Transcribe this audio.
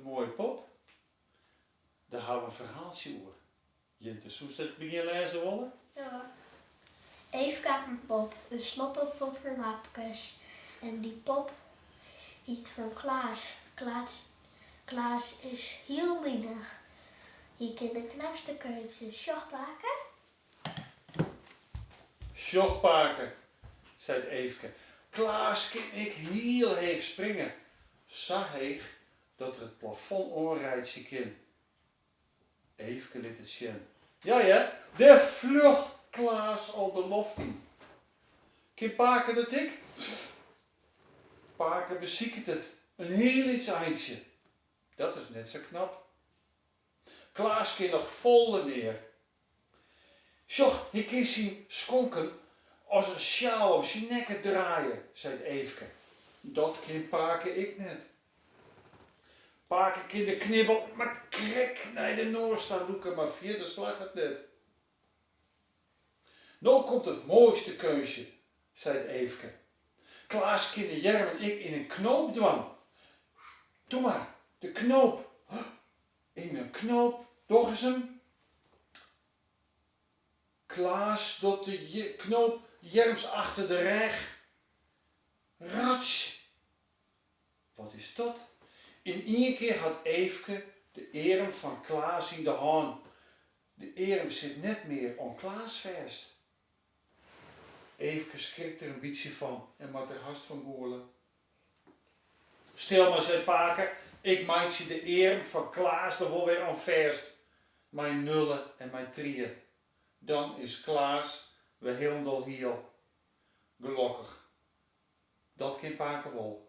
moaie pop? Dêr hawwe we in ferhaaltsje oer. Jinte, soest it begjin lêze wolle? Ja hoor. Eefke hat in pop, in sloppe pop fan lapkes. En dy pop hyt fan Klaas. Klaas, Klaas is hiel linich. Hy kin de knapste keunsten. Sjoch pake. Sjoch pake, seit Eefke, Klaas kin ek hiel heech springe. Sa heech dat er it plafond oanreitsje kin. Eefke lit it sjen. Ja hear, dêr fljocht Klaas al de loft yn. Kin pake dat ek? Pake besiket it in hiel lyts eintsje. Dat is net sa knap. Klaas kin noch folle mear. Sjoch, hy kin syn skonken as in sjaal om syn nekke draaie, seit Eefke. Dat kin pake ek net. Pake kin de knibbel mar krekt nei de noas ta lûke, mar fierder slagget net. No komt it moaiste keunstje, seit Eefke. Klaas kin de earmen ek yn in knoop dwaan. Doe mar, de knoop. Yn in knoop dogge se 'm. Klaas docht de knoop de earms achter de rêch. Rats! Wat is dat? Yn ien kear hat Eefke de earm fan Klaas yn de hân. De earm sit net mear oan Klaas fêst. Eefke skrikt der in bytsje fan en moat der hast fan gûle. Stil mar, seit pake, ik meitsje de earm fan Klaas der wol wer oan fêst, mei nulle en mei trie. Dan is Klaas wer hielendal hiel. Gelokkich, dat kin pake wol.